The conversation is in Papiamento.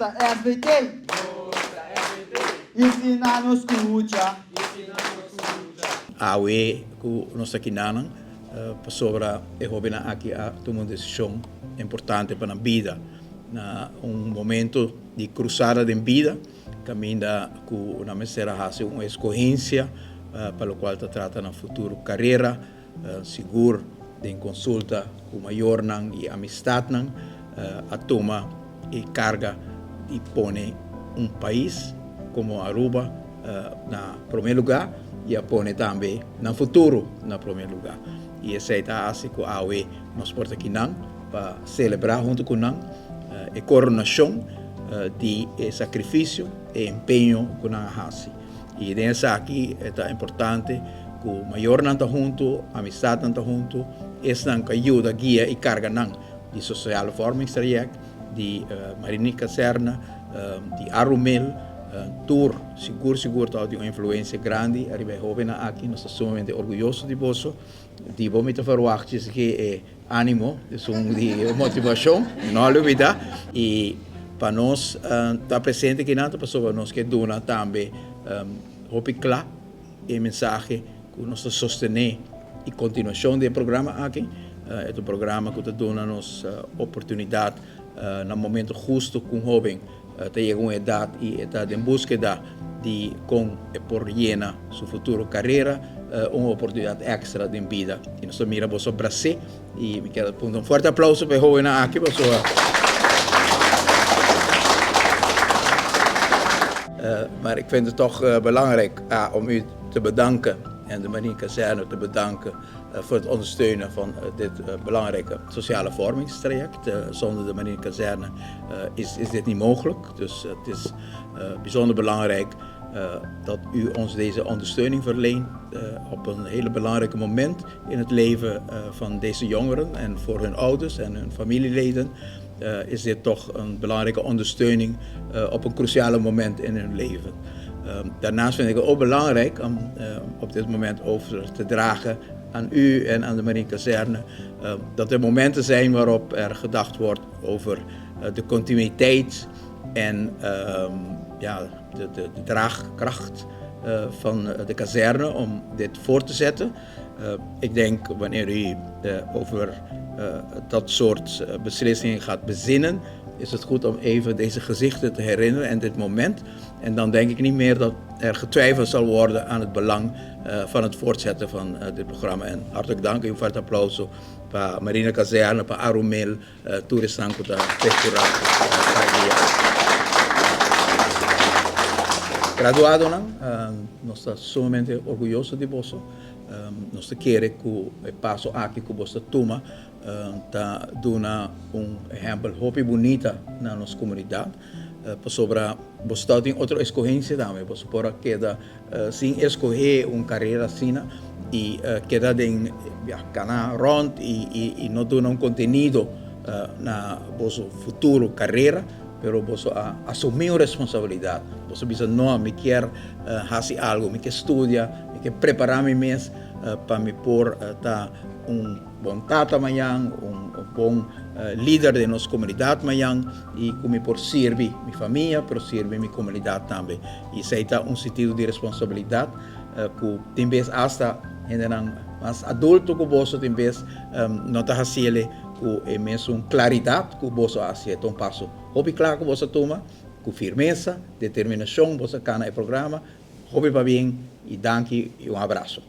ta SBT. I si nan no skucha. Awe ku nos ta kinanan pasobra e hobennan aki a tuma un desishon importante pa nan bida na un momento di krusada den bida kaminda ku nan mester a hasi un eskohensia pa lokual ta trata nan futuro karera. Sigur den konsulta ku mayornan i amistatnan a tuma e karga di pone un pais komo Aruba na promé lugá i a pone tambe nan futuro na promé lugá. I esei ta hasi ku awe nos por ta kinan pa selebrá huntu ku nan e koronashon di e sakrifisio, e empeño ku nan a hasi. I den esaki e ta importante ku mayornan ta huntu, amistatnan ta huntu, esnan ku a yuda guia i karga nan di Sociale Vormingstraject, di Marinekazerne, di Arumil, tur sigur sigur ta di un influensia grandi ariba e hobennan aki. Nos ta sumamente orguyoso di boso. Di bo mi ta verwagt djis ki e animo, esun di motivashon, no a lubida. I pa nos ta presente akinan ta pasobra nos ke duna tambe hopi kla e mensahe ku nos ta sostené e kontinuashon di e programa aki. E ta un programa ku ta duna nos oportunidat na momento hustu ku un hoben ta yega un edat i e ta den búskeda di kon e por yena su futuro karera, un oportunidat èkstra den bida. I nos ta mira boso bras'é i mi kier punta un fuerte aplauso pa e hóbennan aki pasobra Maar ik vind het toch belangrijk om u te bedanken en de Marinekazerne te bedanken voor het ondersteunen van dit belangrijke sociale vormingstraject. Zonder de Marinekazerne is, is dit niet mogelijk. Dus het is bijzonder belangrijk dat u ons deze ondersteuning verleent op een hele belangrijke moment in het leven van deze jongeren en voor hun ouders en hun familieleden. Is dit toch een belangrijke ondersteuning op een cruciale moment in hun leven. Daarnaast vind ik het ook belangrijk om op dit moment over te dragen aan u en aan de Marinekazerne dat er momenten zijn waarop er gedacht wordt over de continuïteit en ja, de, de, de draagkracht van de kazerne om dit voor te zetten. Ik denk wanneer u over dat soort beslissingen gaat bezinnen, is het goed om even deze gezichten te herinneren en dit moment. En dan denk ik niet meer dat er getwijfeld zal worden aan het belang van het voortzetten van dit programma. En hartelijk dank en un fuerte aplauso pa Marina Kazerne, pa Arumil, tur esnan ku ta perkurá pa dia. Graduadonan, nos ta sumamente orguyoso di boso. Nos ta kere ku e paso aki ku boso ta tuma ta duna un ehèmpel hopi bunita na nos komunidat, pasobra boso tabatin otro eskohensia tambe. Boso por a keda sin eskohé un karera asina i keda den ya kana rònt i no duna un kontenido na boso futuro karera, pero boso a asumí un responsabilidat. Boso bisa, No, mi kier hasi algu, mi ke studia, mi ke prepará mi mes pa mi por ta un bon tata mañan, un bon lider den nos komunidat mañan i ku mi por sirbi mi famia, pero sirbi mi komunidat tambe. I esei ta un sentido di responsabilidat ku tin bes asta hendenan mas adulto ku boso tin bes no ta hasiel ku e mesun klaridat ku boso a hasi. E ta un paso hopi kla ku boso a tuma, ku firmesa, determinashon boso a kana e programa. Hopi pabien i danki i un abraso.